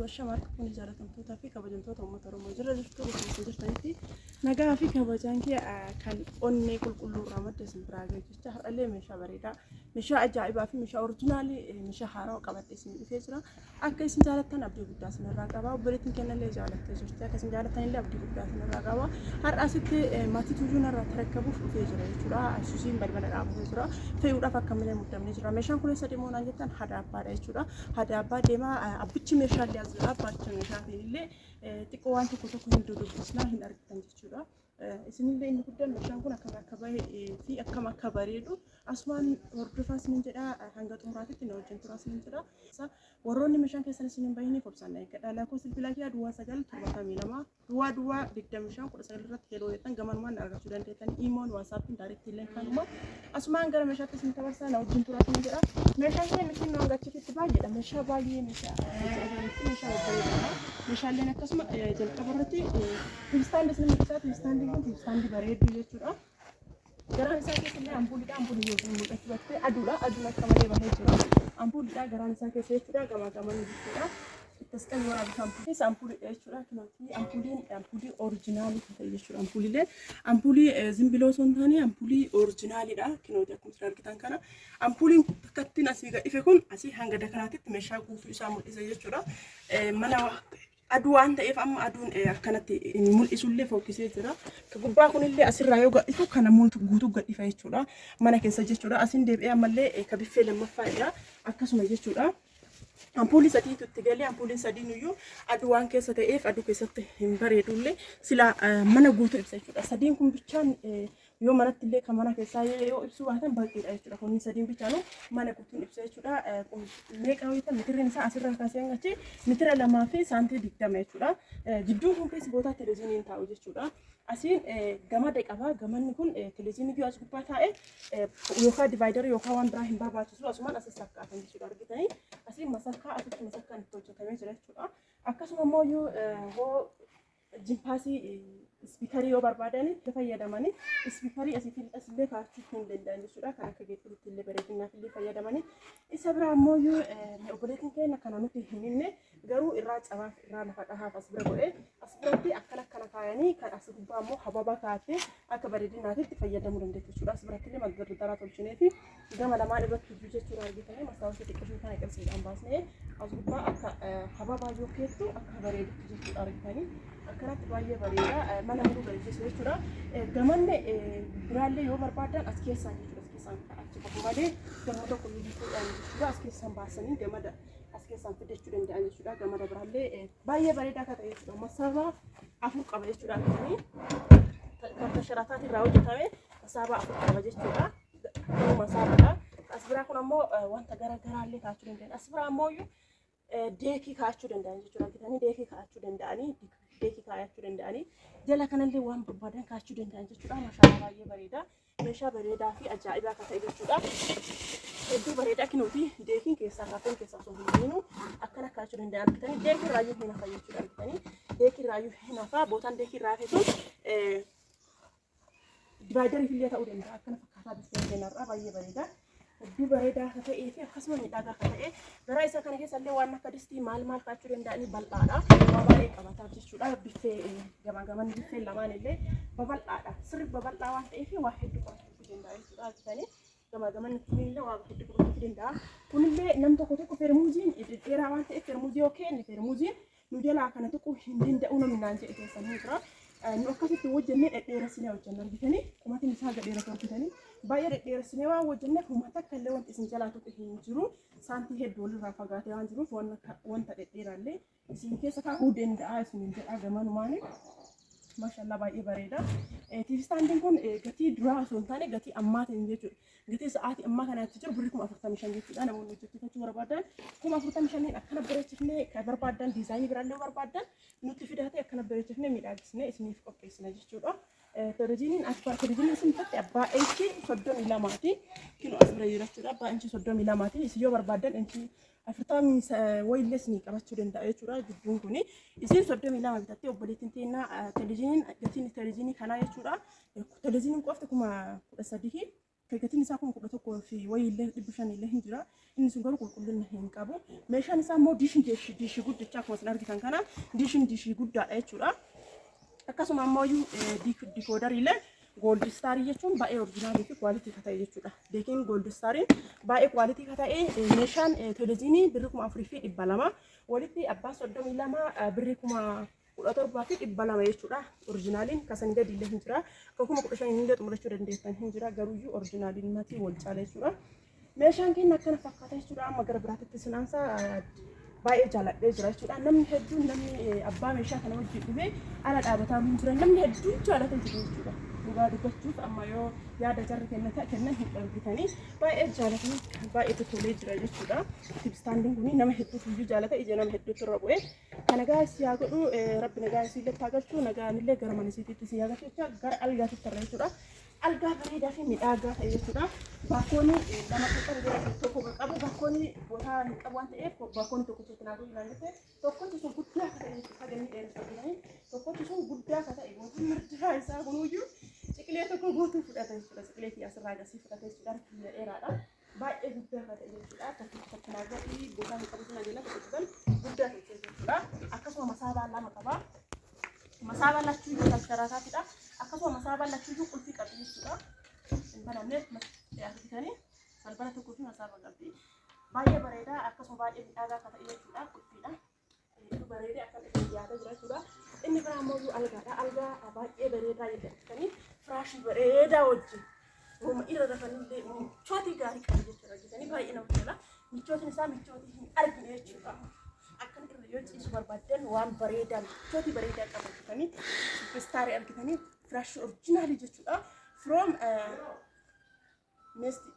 Wabarakatuh. Ashama harka fuunee jaalatamtootaa fi kabajamtoota uummata Oromoo jira jirtu bakka isin jirtanitti nagaa fi kabajaan kee kan onnee qulqulluu irraa madda isin biraa gahe jecha har'allee meeshaa bareedaa meeshaa ajaa'ibaa fi meeshaa orijinaalii meeshaa haarawaa qabadhee isin dhufee jira. Akka isin jaalattan abdii guddaa isin irraa qaba. Obboleettiin kennallee jaalattee jirti. Akka isin jaalattan illee abdii guddaa isin irraa qaba. Har'a asitti maatii tuyyuu narraa tarakkabuuf dhufee jira jechuudha. Isuusiin balbala dhaabatee jira. Fe'uudhaaf akka malee muddamnee jira. Meeshaan kun eessa deemuu naan jettan hada abbaadha jechuudha. Hada abbaa deemaa abbichi meeshaallee as jira. Abbacha meeshaatiin illee xiqqoo waan tokko tokko hin dudubbisnaa hin argitan jechuudha. Isinillee inni guddaan meeshaan kun akkam akka bahe fi akkam akka bareedu asumaan hordofaa isinin jedha hanga xumuraatitti na wajjin turaa isinin jedha. Warroonni meeshaan keessan isin hin bahiniif obsaan na eeggadha. Lakkoofsi bilbilaa kiyyaa duwwaa 9 72 duwwaa duwwaa 25 19 irratti heloo jettan gamanumaan na argachuu dandeettan. Imoon waasaappiin daayirektii illee kanuma. Asumaan gara meeshaatti isin dabarsaa na wajjin turaa isin jedha. Meeshaan keenya nuti nu hanga achitti baay'eedha. Meeshaa baay'ee meeshaa ajaa'ibaati. Meeshaa babbareedaadha. Meeshaaleen akkasuma jalqaba irratti tiivistaandii isin mul'isaa. Tiivistaandiin kun tiivistaandii bareedduu jechuudha. Garaan isaa keessa illee ampuulidha. Ampuulii yookiin mul'achuu batte aduudha. Aduun akka malee bahee jira. Ampuulidha garaan isaa keessa jechuudha. Gamaa gamana jechuudha. Tasqalii waraabbisu ampuulii keessa ampuulidha jechuudha. Kunooti ampuuliin ampuulii orijinaalii kan ta'e jechuudha. Ampuuliilee ampuulii zimbiloo osoo hin taane ampuulii orijinaaliidha. Kunooti akkuma isin argitan kana ampuuliin takkattiin asii gad ife kun asii hanga dakanaatitti meeshaa guutuu isaa mul'isa jechuudha. Mana aduu waan ta'eef amma aduun akkanatti hin mul'isullee fokkisee jira. Ka gubbaa kunillee asirraa yoo gadhifu kana guutuu gadhifa jechuudha. Mana keessa jechuudha. Asiin deebi'ee ammallee ka biffee lammaffaa irraa akkasuma jechuudha. Ampuulii sadiitu itti galee ampuuliin sadiin iyyuu aduu waan keessa ta'eef aduu keessatti hin bareedullee sila mana guutuu ibsa jechuudha. Sadiin kun bichaan yoo manatti illee kan mana keessaa yoo ibsuu baatan baqiidha jechuudha. Kunniin sadiin bichaanuu mana guutuun ibsa jechuudha. Meeqa yoo ta'e mitirriin isaa asirraa kaasee hanga achi mitira 2 fi saantii 20 jechuudha. Jidduun kun keessa bootaa televezyiiniin taa'u jechuudha. Asiin gamada qaba. Gamanni kun televezyiinii yoo as gubbaa taa'e yookaan divaayidarii yookaan waan biraa hin barbaachisu asumaan as sakkaatan jechuudha argitanii. Asiin masakkaa asitti masakkaan itti hojjetamee jira jechuudha. Akkasuma immoo yoo hoo jimpaasii ispiikarii yoo barbaadan itti fayyadamanii ispiikarii asii asillee kaa'achuu hin danda'an jechuudha. Kan akka geexxiriitti illee bareedinaaf illee fayyadamanii. Isa biraa immoo yoo obboleettiin keenya kana nuti hin himne garuu irraa cabaaf irraa lafa dhahaaf as bira godhee as biratti akkana akkana kaayanii kan as gubbaa immoo hababa kaa'attee akka bareedinaatitti fayyadamuu dandeettu jechuudha. As biratti illee maddardaraa tolchinee fi gama lamaan irratti hojii jechuudha argitanii mastaawasii xiqqishuu kana qirtsiidhaan baasnee as gubbaa akka hababaa yoo keettu akka bareedutti jechuudha argitanii akkanatti baay'ee bareeda mana muruu bareechisu jechuudha. Gamanne biraallee yoo barbaadan as keessaan jechuudha as keessaan achi bahu malee gama tokko bituudhaan jechuudha as keessaan baasanii gamada as keessaan fidachuu danda'an jechuudha. Gamada biraallee baay'ee bareedaa akka ta'e jechuudha. Masaabaa afur qaba jechuudha. Akkasii kan tasharataatiin irraa hojjetame masaabaa afur qaba jechuudha. Kun masaabaadha. As biraa kun ammoo wanta gara garaallee kaa'achuu danda'an. As biraa ammoo deekii kaa'achuu danda'an jechuudha. Argitanii deekii kaa'achuu danda'anii deekii kaa'achuu danda'anii jala kanallee waan barbaadan kaa'achuu danda'an jechuudha. Maashaallah baay'ee bareeda. Meeshaa bareedaa fi ajaa'ibaa akka ta'e jechuudha. Hedduu bareedaa kinuuti deekiin keessaa kaafeen keessaa osoo hin bahiinu akkana kaa'achuu danda'an argitanii deekii irraayyuu hin hafa jechuudha argitanii deekii irraayyuu hin hafa bootaan deekii irraa hafe sun divaayidariif illee ta'uu danda'a akkana fakkaataa biffeen keenyarraa baay'ee bareeda. Hedduu bareedaa akka ta'ee fi akkasuma miidhagaa akka ta'e garaa isaa kana keessa illee waan akka distii maal maal kaa'achuu danda'anii bal'aadha. Waa baay'ee qabataaf jechuudha. Biffee gamaa gamanni biffeen lamaan illee babal'aadha. Sirri babal'aa waan ta'eef waa hedduu qabachuu danda'a jechuudha. Argitanii gamaa gamanni kunillee waa hedduu qabachuu danda'a. Kunillee nam tokko tokko fermuuziin dhedheeraa waan ta'eef fermuuzii yoo kenne fermuuziin nu jalaa kana tuquu hin danda'u namni naan jedhe keessan ni jira. Nu akkasitti hojjennee dhedheeressinee hojjenna argitanii qumatiin isaa gadheeratu argitanii baay'ee dhedheeressinee waan hojjenneef uummata akka illee wanti isin jalaa tuqu hin jiru. Saantii hedduu walirraa fagaatee waan jiruuf wanta dhedheeraallee isin keessa kaa'uu danda'a isin jedha gamanumaani. Maashaallah baay'ee bareeda. Tiivistaandiin kun gatii duraa osoo hin taane gatii ammaatiin jechuudha. Gatii sa'aatii ammaa kanaatti jiru birrii 45,000 jechuudha. Namoonni hojjechiifachuu barbaadan 45,000n akkana bareechifnee kan barbaadan diizaayinii biraallee barbaadan nutti fidaatee akkana bareechifnee miidhagsnee isiniif qopheessina jechuudha. Televizyiiniin abbaa televizyiiniin isin biratti abbaa inchii 32ti. Kinoo as bira jira jechuudha. Abbaa inchii 32ti. Isin yoo barbaadan inchii afurtamii wayillee isinii qabachuu danda'a jechuudha jidduun kuni. Isin 32 bitattee obboleettiin teennaa televizyiiniin gatiin televizyiinii kanaa jechuudha. Televizyiiniin qofti 13,000. Gatiin isaa 11,000 fi wayiillee 500 illee hin jira. Inni sun garuu qulqullina hin qabu. Meeshaan isaa immoo diishin diishii guddichaa akkuma isin argitan kana diishin diishii guddaadha jechuudha. Akkasuma ammoo dikoodariilee Gold Starii jechuun baay'ee originalii fi quality ka ta'e jechuudha. Deekiin Gold Stariin baay'ee quality ka ta'e, meeshaan televiziyoonii birrii 4,200, walitti abbaa 32 birrii 17,200 jechuudha. Originaliin kasanii gadi illee hin jira. Kan 15,000 illee xumurachuu dandeessan hin jira. Garuuyyuu originaliin matii wal caala jechuudha. Meeshaan keenya akkana fakkaata jechuudha. Amma gara biraatitti sinaansaa baay'ee jaaladhee jira jechuudha. Namni hedduun, namni abbaa meeshaa kana wajjin dhufee ala dhaabataa hin jiran, namni hedduun jaalatee jiru jechuudha. Dhugaa dubbachuuf amma yoo yaada jarri kennan hin argitanii, baay'ee jaalatanii baay'ee tolee jira jechuudha. TV standiin kun nama hedduutu iyyuu jaalata, ija nama hedduutu irra bu'ee. Kan nagaa si haa godhu, Rabbi nagaa si illee haa galchu, nagaan illee gara mana isiititti si haa galchu jechuudha. Gara algaatitti irra jechuudha. Algaa bareedaa fi miidhagaa ta'e jechuudha. Baakkoonni lama kan qabu, tokko kan qabu, baakkoonni botaa hin qabu waan ta'eef baakkoonni tokkotti naa godhu naan, tokkochi sun guddaa akka ta'e jechuudha. Haga inni dheeressa jedhanii tokkochi sun guddaa akka ta'e, bootaan mardiraa isaa kunuyyuu ciqilee tokko guutuu fudhata jechuudha. Ciqilee fi asirraa agasii fudhata jechuudha. Harki dheeraadha. Baay'ee guddaa akka ta'e jechuudha. Tokkichi tokko naa godhi, botaa hin qabu sana jenna, tokkochi sun guddaa ta'e jechuudha. Akkasuma masaabaa lama qaba. Masaabaa lachuu iyyuu kan sharaataatidha. Akkasuma masaabaa lachuu iyyuu qulfii qabdi jechuudha. Hin banamne argitanii, balbala tokkoo fi masaabaa qabdi. Baay'ee bareedaa, akkasuma baay'ee miidhagaa akka ta'e jechuudha. Qulfiidha. Hedduu bareedee akka itti dhiyaatee jira jechuudha. Inni biraa immoo algaadha. Algaa baay'ee bareedaa jedhamtanii, firaashii bareedaa wajjin uuma irra rafanillee michootii gaarii qaba jechuudha. Argitanii, baay'ee namatti tola. Michootiin isaa michootii hin argine jechuudha. Akkan irra yoo ciisu barbaaddan waan bareedaa, michootii bareedaa qaba argitanii, Superstarii argitanii, firaashii originalii jechuudha. From meesti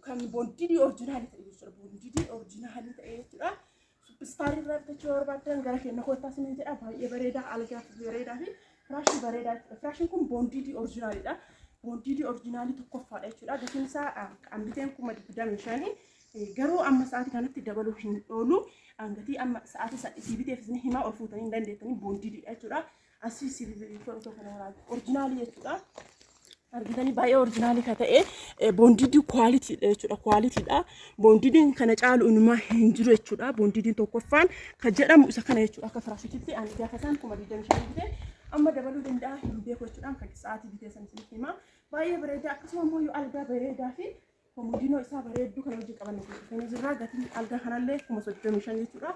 kan bondidii originalii ta'e jechuudha. Bondidii originalii ta'e jechuudha. Superstarii irraa bitachuu yoo barbaaddan gara keenya kottaa isiniin jedha. Baay'ee bareedaa, algaa bareedaa fi firaashii bareedaa jechuudha. Firaashiin kun bondidii originaliidha. Bondidii originalii tokkoffaadha jechuudha. Gatiin isaa kan biteen 25,000, garuu amma sa'aatii kanatti dabaluu hin oolu. Gatii amma sa'aatii isii biteef isin himaa, ol fuutanii hin dandeettanii, bondidiidha jechuudha. Asii sibiilii kana waraabee originalii jechuudha. Argitanii, baay'ee originalii kan ta'e, bondidii qualitydha jechuudha. Qualitydha. Bondidiin kana caalu inumaa hin jiru jechuudha. Bondidiin tokkoffaan kan jedhamu isa kana jechuudha. Akka firaashitti ani gaafa isaan 25,000 bitee, amma dabaluu danda'a hin beeku jechuudha. Kan sa'aatii bitee san isinitti hima. Baay'ee bareedaa, akkasuma immoo yoo algaa bareedaa fi komodinoo isaa bareedduu kan hojii qaban dhufanii jirra. Gatiin algaa kanallee 35,000 jechuudha.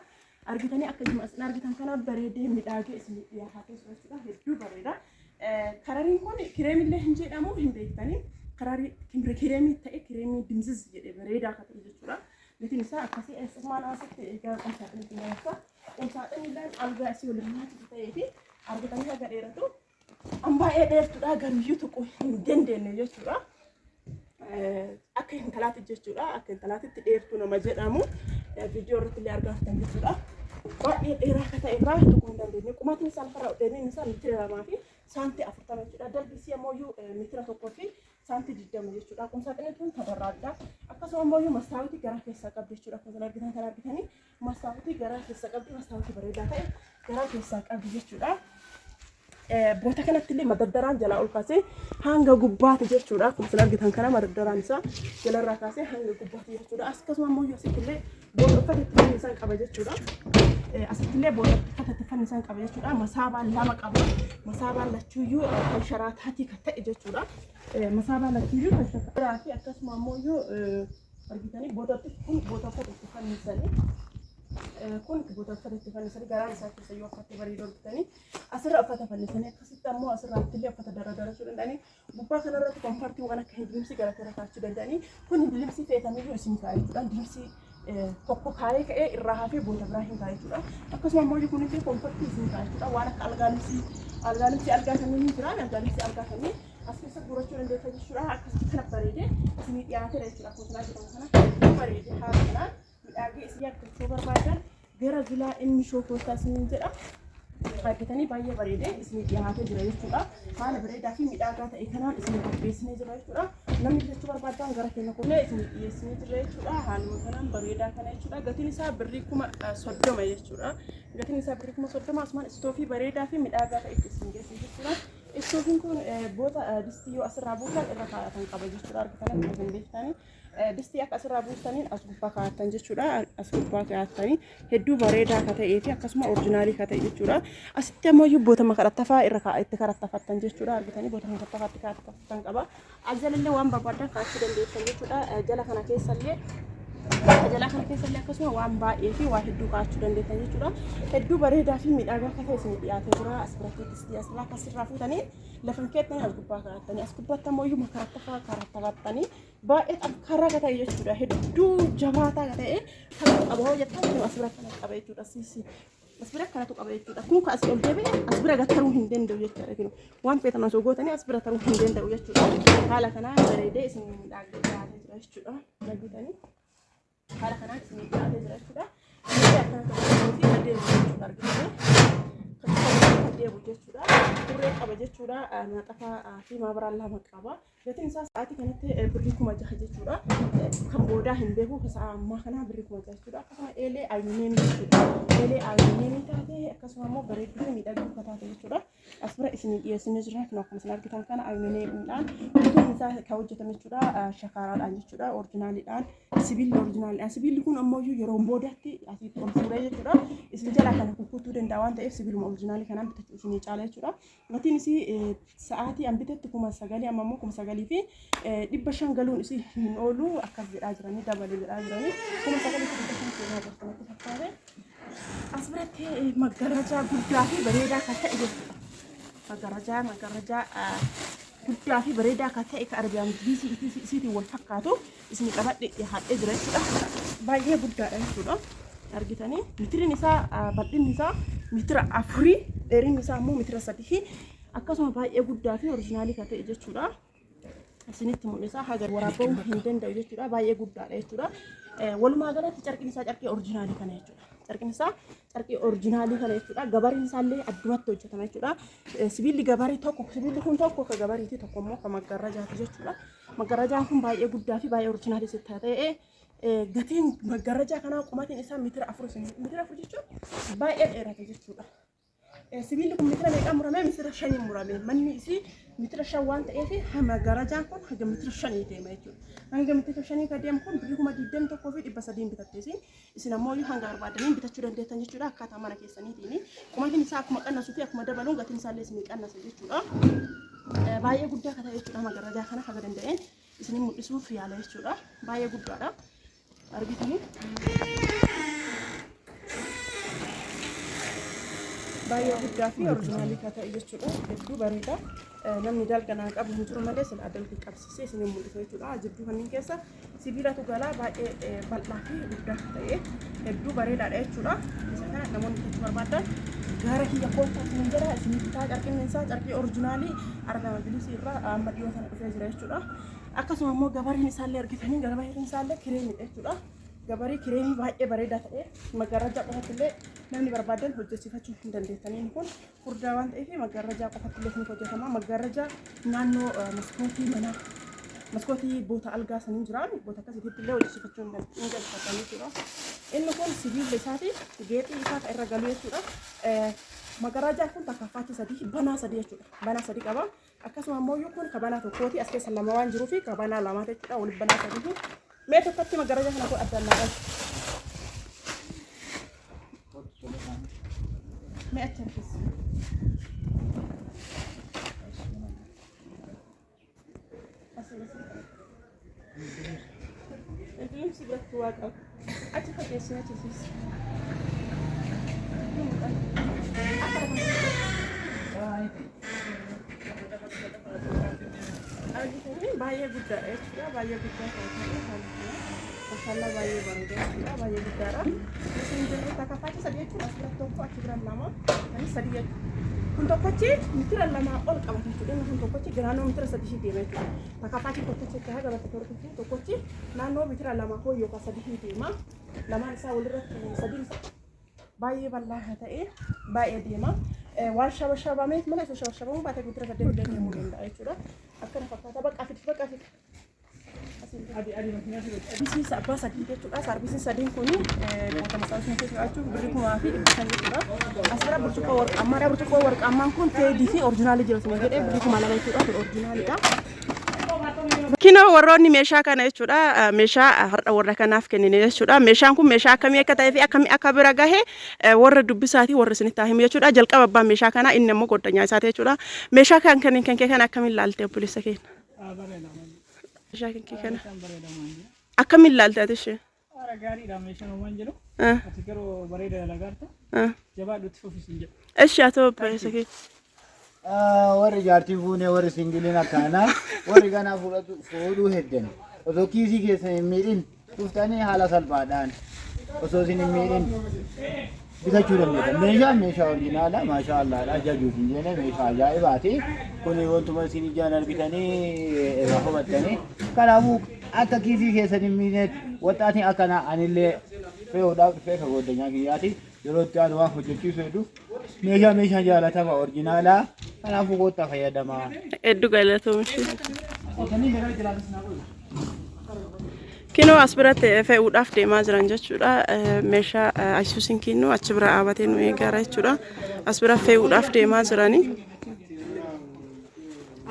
Argitanii, akka isin argitan kana bareedee miidhagee isin dhiyaatee jira jechuudha. Hedduu bareeda. Karariin kun kireemillee hin jedhamu, hin beektanii. Kararii kireemii ta'e, kireemii dimziz jedhee bareedaa akka ta'e jechuudha. Gatiin isaa akkasii eessummaan asitti egaa qumsaaxinii fi dabarsa. Qumsaaxiniilleen algaa isii waliin nyaatu ta'ee fi argitanii haga dheeratu. An baay'ee dheertuudha, garuyyuu tuquu hin dandeenye jechuudha. Akka intalaatti jechuudha. Akka intalaatitti dheertuu nama jedhamu viidiyoo irratti illee argaa jirtan jechuudha. Baay'ee dheeraa akka ta'e irraa tuquu hin dandeenye. Qumatiin isaa lafarraa dheerinni isaa meetira 2 fi saantii 40 jechuudha. Dalbisii ammoo meetira 1 fi saantii 20 jechuudha. Qumsaaxinni tun tadarraadha. Akkasuma ammoo mastaawotii garaa keessaa qabdi jechuudha. Akkuma argitan kana argitanii, mastaawotii garaa keessaa qabdi. Mastaawotii bareedaa ta'e garaa keessaa qabdi jechuudha. Boota kanatti illee madaddaraan jalaa ol kaasee hanga gubbaati jechuudha. Akkuma isin argitan kana madaddaraan isaa jalarraa kaasee hanga gubbaati jechuudha. Akkasuma ammoo asitti illee boota uffata itti fannisan qaba jechuudha. Asitti illee boota uffata itti fannisan qaba jechuudha. Masaabaan lama qaba. Masaabaan lachuuyyuu kan sharaataatii kan ta'e jechuudha. Masaabaan lachuuyyuu kan sharaataatii fi akkasuma ammoo argitanii, bootatti kun boota uffata itti fannisanii, kun boota uffata itti fannisanii garaan isaa keessa yoo uffatti bareedu argitanii, asirra uffata fannisanii, akkasitti ammoo asirratti illee uffata daradarachuu danda'anii, gubbaa kanarratti comfortiiwwan akka hindilimsii gara gara kaachuu danda'anii, kun hindilimsii feetaniyyuu isin kaa'e jechuudha. Hindilimsii tokko kaayee ka'ee irraa hafee boota biraa hin kaa'e jechuudha. Akkasuma ammoo kunillee comfortii isin kaa'e jechuudha. Waan akka algaalimsii, algaalimsii algaa kanneen hin jiraan, algaalimsii algaa kanneen as keessa guurachuu dandeessa jechuudha. Akkasitti kana bareedee isinii dhiyaateera jechuudha. Akkuma isin argitan kana bareedee haala kanaan miidhagee isin argachuu barbaadan gara vilaa inni shookootaa isiniin jedha. Argitanii, baay'ee bareedee isinii dhiyaatee jira jechuudha. Haala bareedaa fi miidhagaa ta'e kanaan isinii qopheessinee jira jechuudha. Namni bitachuu barbaadan gara keenya kofnee isinii dhiyeessinee jira jechuudha. Haaluma kanaan bareedaa kana jechuudha. Gatiin isaa birrii 30,000 jechuudha. Gatiin isaa birrii 30,000, asumaan istoofii bareedaa fi miidhagaa ta'e itti isin geessu jechuudha. Istoofiin kun boota distii yoo asirraa buusan irra kaa'atan qaba jechuudha. Argitan akkuma isin beektanii distii akka asirraa buustaniin as gubbaa kaa'attan jechuudha. As gubbaa kaa'attanii hedduu bareedaa akka ta'ee fi akkasuma orjinaalii akka ta'e jechuudha. Asitti ammoo iyyuu boota makarattafaa irra itti karattafattan jechuudha. Argitanii boota makarattafaa itti kaa'attan qaba. As jalallee waan barbaadan kaa'achuu dandeessan jechuudha. Jala kana keessallee jala kana keessallee akkasuma waan baay'ee fi waa hedduu kaa'achuu dandeessan jechuudha. Hedduu bareedaa fi miidhagaa akka ta'e isin dhiyaatee jira. As biratti distii asirraa akkasirraa fuutanii lafa hin keettanii as gubbaa kaa'attanii as gubbaatti ammoo iyyuu makarattafaa karattafattanii baay'ee xankaraa akka ta'e jechuudha. Hedduu jabaataa akka ta'e kan qaba hoo jettan kun as bira kana qaba jechuudha. Siisi as bira kanatu qaba jechuudha. Kun kan asii ol deebi'e as bira gattaruu hin danda'u jechuudha. Kun waan feetan osoo gootanii as bira taruu hin danda'u jechuudha. Haala kanaan bareedee isin miidhagee dhiyaatee jira jechuudha. Argitanii haala kanaan isin dhiyaatee jira jechuudha. Inni akkana ta'uu fi kan deebi'u jechuudha. Argitanii kan deebi'u jechuudha. Turree qaba jechuudha. Maaxafaa fi maabaraan lama qaba. Gatiin isaa sa'aatii kanatti birrii 6000 jechuudha. Kan boodaa hin beeku sa'a ammaa kanaa birrii 6000 jechuudha. Akkasuma eelee aluminiyeemii jechuudha. Eelee aluminiyeemii taate akkasuma immoo bareedduu fi miidhagduu akka taate jechuudha. As bira isinii dhiyeessinee jira. Kun akkuma isin argitan kana aluminiyeemiidhaan guutuun isaa kan hojjetame jechuudha. Shakaaraadhaan jechuudha. Orjinaaliidhaan sibiilli orjinaaliidhaan. Sibiilli kun ammoo yeroo boodaatti asitti ol fuudhee jechuudha. Isin jalaa kana kukkutuu danda'a waan ta'eef sibiiluma orjinaalii kanaan bitachuu isinii caala jechuudha. Gatiin isii sa'aatii an bitetti 9000 amma immoo 9500 galuun isii hin oolu akkas jedhaa jiranii dabale jedhaa jiranii 9500 seenaa jirti natti fakkaate. As biratti maggarajaa guddaa fi bareedaa kan ta'e jechuudha. Maggarajaa maggarajaa guddaa fi bareedaa kan ta'e kan Arabiyaan biisii isiitiin wal fakkaatu isin qabadhe dhiyaadhee jira jechuudha. Baay'ee guddaadha jechuudha. Argitanii mitiriin isaa bal'inni isaa mitira afurii dheerinni isaa immoo mitira sadii akkasuma baay'ee guddaa fi orijinaalii kan ta'e jechuudha. Isinitti mul'isa haga waraabamuu hin danda'u jechuudha. Baay'ee guddaadha jechuudha. Walumaa galatti carqiin isaa carqii orijinaalii kana jechuudha. Carqiin isaa carqii orijinaalii kana jechuudha. Gabariin isaallee addumatti hojjetama jechuudha. Sibiilli gabarii tokko sibiilli kun tokko ka gabariiti tokko immoo ka maggarrajaati jechuudha. Maggarrajaan kun baay'ee guddaa fi baay'ee orijinaalii sitti haa ta'e. Gatiin maggarrajaa kanaa qumatiin isaa mitira afur isin mitira afur jechuun baay'ee dheerata jechuudha. Sibiilli kun mitira meeqaan murame? Mitira shaniin murame. Manni isii mitira shan waan ta'eef maggarrajaan kun haga mitira shanii deema jechuudha. Hanga mitira shanii kan deemu kun birrii 21,300 bitatte isin. Isin ammoo hanga barbaadaniin bitachuu dandeettan jechuudha akkaataa mana keessaniitiin. Qumatiin isaa akkuma qannasuu fi akkuma dabaluun gatiin isaallee isinii qannasa jechuudha. Baay'ee guddaa akka ta'e jechuudha magarrajaa kana haga danda'een isinii mul'isuuf yaala jechuudha. Baay'ee guddaadha. Argitanii? Baay'ee guddaa fi orijinaalii kan ta'e jechuudha. Hedduu bareeda. Namni dalga naa qabu hin jiru malee silaa dalgi qabsiisee isinii mul'isa jechuudha. Jidduu kanneen keessa sibiilatu galaa baay'ee bal'aa fi guddaa ta'e hedduu bareedaadha jechuudha. Isa kana namoonni bitachuu barbaadan gara kiyya koottaa isiniin jedha isinii bitaa carqinni isaa carqii orijinaalii argama bilisii irraa amma dhiyoo kana dhufee jira jechuudha. Akkasuma immoo gabariin isaallee argitanii gabariin isaallee kireemidha jechuudha. Gabarii kireemii baay'ee bareedaa ta'e maggarrajaa qofatti illee namni barbaadan hojjechiifachuu hin dandeessanii kun furdaa waan ta'eef maggaarrajaa qofatti illee isiniif hojjetama. Maggaarrajaa naannoo maskootii manaa maskootii boota algaa saniin jiraan boota akkasiitti illee hojjechiifachuu hin galfatan jechuudha. Inni kun sibiila isaati geexii isaa kan irra galu jechuudha. Maggaarrajaan kun takkaaffaatti sadii banaa sadii jechuudha. Banaa sadii qaba. Akkasuma immoo kun kabanaa tokkooti as keessa lama waan jiruufi kabanaa lamaa jechuudha waliin banaa sadii. Mee tokkotti maggaarrajaa kana kun addaan naa galcha. Mee achi harkisi. Ilmi biratti waa qaba. Achi fageessine achi siisi. Baay'ee guddaadha jechuudha. Baay'ee guddaa kan ta'e haala kana. Mashallah baay'ee bareeda jechuudha. Baay'ee guddaadha. Isin jirru takaffaatti sadii jechuudha. As bira tokko achi bira lama. Ani sadii jechuudha. Kun tokkochi mitira lamaa ol qabata jechuudha. Inni kun tokkochi naannoo mitira sadii deema jechuudha. Takaffaatti tokkochi itti haga bakka tokkochi tokkochi naannoo mitira lama koo yookaan sadii deema. Lamaan isaa walirratti sadiin isaa baay'ee bal'aa haa ta'e baay'ee deema. Waan shabashabameef malee osoo shabashabamuu baatee mitira saddeet illee deemuu danda'a jechuudha. Akkana fakkaata. Baqqaa fidi baqqaa fidi. Saarbisiin abbaa sadii jechuudha. Saarbisiin sadiin kun boota masaa isheen keessa kaa'achuuf birrii 2500 jechuudha. As bira burcuqqoo warqaammaadha. Burcuqqoo warqaammaan kun feedii fi orjinaalii jira isin jedhee birrii 2000 jechuudha. Kun orjinaalidha. Kinoo warroonni meeshaa kana jechuudha. Meeshaa har'a warra kanaaf kennine jechuudha. Meeshaan kun meeshaa akkamii akka ta'ee fi akkamii akka bira gahe warra dubbisaati warra isinitti haa himu jechuudha. Jalqaba abbaan meeshaa kanaa inni ammoo goddanyaa isaati jechuudha. Meeshaa kan kan kan kee kana akkamiin laalte obboleessa keenya? Meeshaa kan kee kana akkamiin laalte ati ishee? Haara gaariidha meeshaan uumaan jedhu. Ati garuu bareeda dalagaarta. Jabaadhu itti fufi siin jedha. Eshi haa ta'u obboleessa keenya. Warri jaartii fuunee warri singiliin akkanaa warri ganaa fudhatu fuudhuu heddan osoo kiisii keessa hin miidhin dhuftanii haala salphaadhaan osoo isin hin miidhin bitachuu dandeessan. Meeshaan meeshaa orjinaala maashaa Allaadha jajuuf hin jenne meeshaa ajaa'ibaati. Kun wantuma isin ijaan argitanii irraa hubattanii. Kanaafuu akka kiisii keessan hin miinetti waxaatiin akkanaa anillee fe'uudhaaf dhufee ka goddanyaa kiyyaati. Yeroo itti aanu waan hojjechiisu hedduu meeshaa meeshaa jaalatama orjinaalaa kanaafuu koottaa fayyadamaa. Hedduu galatoomi. Kinoo as biratti fe'uudhaaf deemaa jiran jechuudha. Meeshaa Ayisuusiin kinnoo achi bira dhaabatee nu eegaara jechuudha. As bira fe'uudhaaf deemaa jirani.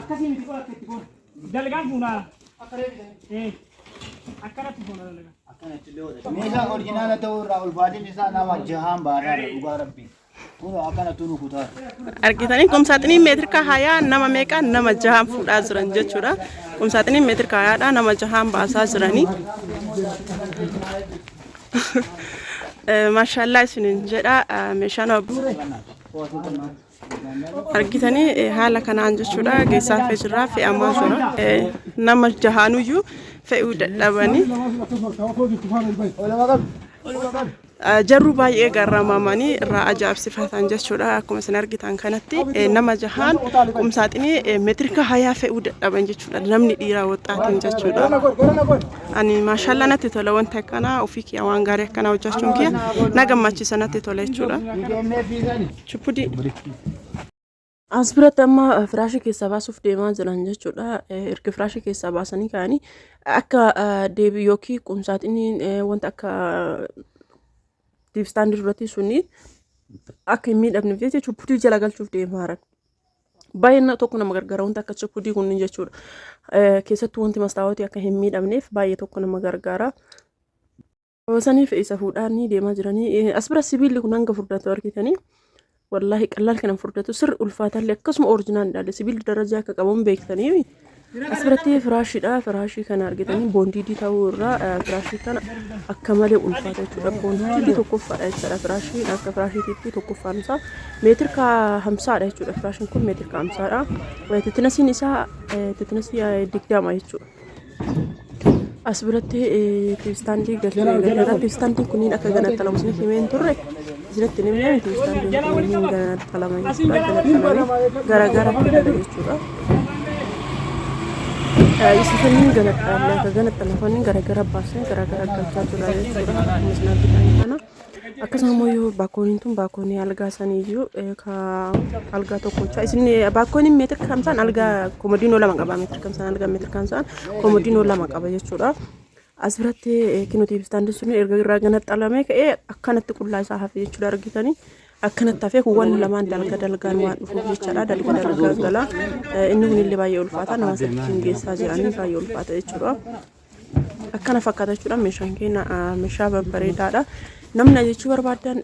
Akkasii miti qola akka itti goona. Dalgaan fuunaa. Akkanatti fuuna dalagaan. Meeshaa orjinaala ta'uu irraa ulfaatinni isaa nama jahaan baataadha dhugaa rabbi. Kun akkanatti nu kutaa. Argitanii qumsaaxinii meetirka hayaa nama meeqa nama jahaan fuudhaa jiran jechuudha. Qumsaaxinii meetirka hayaadha nama jahaan baasaa jiranii. Maashaallaa isinin jedha meeshaan argitanii haala kanaan jechuudha geessaa fe'aa fe'amaa jira. Nama jahaanuyyuu fe'uu dadhabanii. Jarru baay'ee garramamanii irraa ajaa'ibsifatan jechuudha. Akkuma isin argitan kanatti nama jahaan qumsaaxinii meetirika hayaa fe'uu dadhaban jechuudha. Namni dhiiraa waxxaatiin jechuudha. Ani maashallaa natti tola wanta akkanaa ofii kiyya waan gaarii akkanaa hojjechuun kiyya na gammachiisa natti tola jechuudha. Chuppudii. As biratti amma firaashii keessaa baasuuf deemaa jiran jechuudha. Erga firaashii keessaa baasanii ka'anii akka deebii yookiin qumsaaxiniin wanta akka diibstaandii duratti suni akka hin miidhamneef jecha chuppudii jala galchuuf deemaa jiran. Baay'ee tokko nama gargaara wanta akka chuppudii kunniin jechuudha. Keessattuu wanti mastaawotii akka hin miidhamneef baay'ee tokko nama gargaara. Saniif isa fuudhaanii deemaa jiranii. As bira sibiilli kun hanga furdatu argitanii. Wallaahi qallaal kana furdatu sirri ulfaatallee akkasuma orijinaalidha. Sibiilli darajaa akka qabuun beektanii. As biratti firaashiidha. Firaashii kana argitanii boondiidii ta'uu irraa firaashii kana akka malee ulfaata jechuudha. Boondiidii tokkoffaadha jechuudha. Firaashiin akka firaashiitiitti tokkoffaan isaa meetirka hamsaadha jechuudha. Firaashiin kun meetirka hamsaadha. Titinasiin isaa titinasii 20 jechuudha. As biratti tiwistaandii galchee galcheera. Tiwistaandiin kunniin akka ganaxxalamu isinitti himee hin turre. Isinitti hin himne tiwistaandiin kunniin ganaxxalama jechuudha. Ganaxxalamee garaagara gala jechuudha. Isa sanniin ganaxxalamee akka ganaxxalaman garaagara baasnee garaagara galchaa jira jechuudha. Akkuma isin argitan kana. Akkasuma immoo yoo baakkooniin tun baakkoonii algaa saniiyyuu ka algaa tokkochaa isin baakkooniin meetira kamsaan algaa komodiinoo lama qaba meetira kamsaan algaa meetira kamsaan komodiinoo lama qaba jechuudha. As biratti kinootii istaandii sun erga irraa ganaxxalamee ka'ee akkanatti qullaa isaa hafe jechuudha argitanii akkanatti hafee kun wanni lamaan dalga dalgaan waan dhufuuf jechaadha dalga dalgaan gala inni kunillee baay'ee ulfaata nama sadiitiin geessaa jiranii baay'ee ulfaata jechuudha. Akkana fakkaata jechuudha meeshaan keenya meeshaa babbareedaadha. Namni ajajachuu barbaadan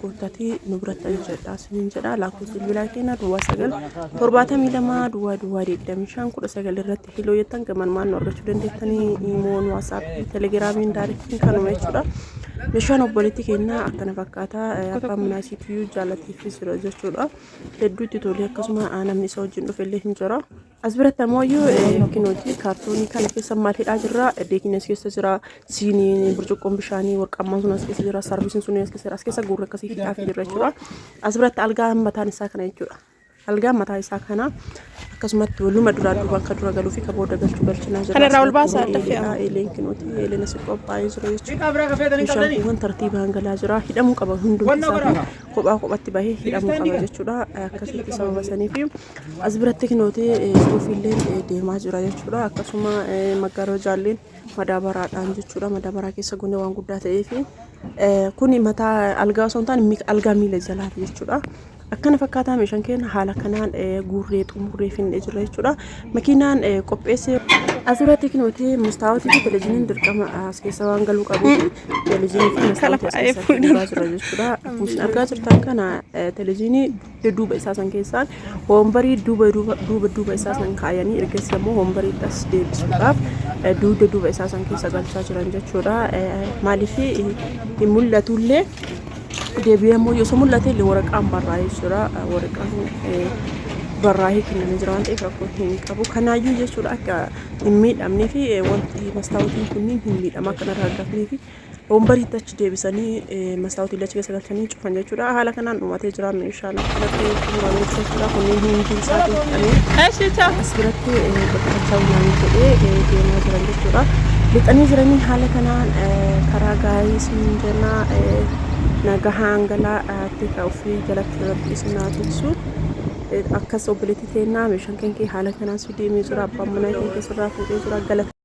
koottaatii nu biratti ajajadha isiniin jedha. Lakkoofsi bilbilaa keenya 09 72 00 25 19 irratti hiloo jettan gamanmaan nu argachuu dandeettanii imoon waatsaappii telegiraamiin daarektiin kanuma jechuudha. Meeshaan obboleettii keenyaa akkana fakkaata. Abbaan manaa isiitiyyuu jaalateefis jira jechuudha. Hedduu itti tolee akkasuma namni isa wajjin dhufe illee hin jira. As biratti ammoo kinooti kaartoonii kana keessa maal hidhaa jirra? Deekiin as keessa jira, siiniin, burcuqqoon bishaanii, warqammaan sun as keessa jira, saarvisiin sun as keessa jira. As keessa guurra akkasii hidhaa fi jirra jechuudha. As biratti algaan mataan isaa kana jechuudha. Algaan mataa isaa kana akkasumatti waluma duraa duuba akka dura galuu fi ka booda galchuu galchinaa jira. Kanarraa ol baasaa adda fe'ama. Eeleen kinuuti eeleen asii qophaa'ee jira jechuudha. Meeshaan kun tartiibaan galaa jira. Hidhamuu qaba hundumti isaa kophaa kophatti bahee hidhamuu qaba jechuudha. Akkasitti sababa sanii fi as biratti kinuuti suufiilleen deemaa jira jechuudha. Akkasuma maggaarojaalleen madaabaraadhaan jechuudha. Madaabaraa keessa goonee waan guddaa ta'eef kuni mataa algaa osoo hin taane algaa miila jalaati jechuudha. Akkana fakkaataa meeshaan keenya haala kanaan guurree xumurree finnee jirra jechuudha. Makiinaan qopheesse asirratti kunuuti mastaawotii fi televizyiiniin dirqama as keessa waan galuu qabuuf televizyiinii fi mastaawotii as keessa guuraa jira jechuudha. Akkuma isin argaa jirtan kana televizyiinii dugda duuba isaa san keessaan hoombarii duuba duuba duuba isaa san kaayanii ergasii ammoo hoombarii as deebisuudhaaf dugda duuba isaa san keessa galchaa jiran jechuudha. Maaliif hin mul'atullee Deebi'ee immoo yoo mul'ate illee waraqaan barraa'ee jira. Waraqaan barraa'ee kennamee jira waan ta'eef rakkoo hin qabu. Kanaayyuu jechuudha akka hin miidhamnee fi wanti mastaawotiin kunniin hin miidhama akka irraa argatnee fi wambariitti achi deebisanii mastaawotii achi keessa galchanii cufan jechuudha. Haala kanaan dhumatee jira meeshaan akkanatti xumuramee jira jechuudha. Kunneen hundi isaatiin hidhamee as biratti bakka waan jedhee deemaa jiran jechuudha. Lixanii jiranii haala kanaan karaa gaarii isin jenna nagahaan galaa tika ofii jalatti rabbi isin haa tiksu. Akkas obboleettii teennaa meeshaan kan kee haala kanaan si deemee jira abbaan manaa kee sirraa fuudhee jira galata.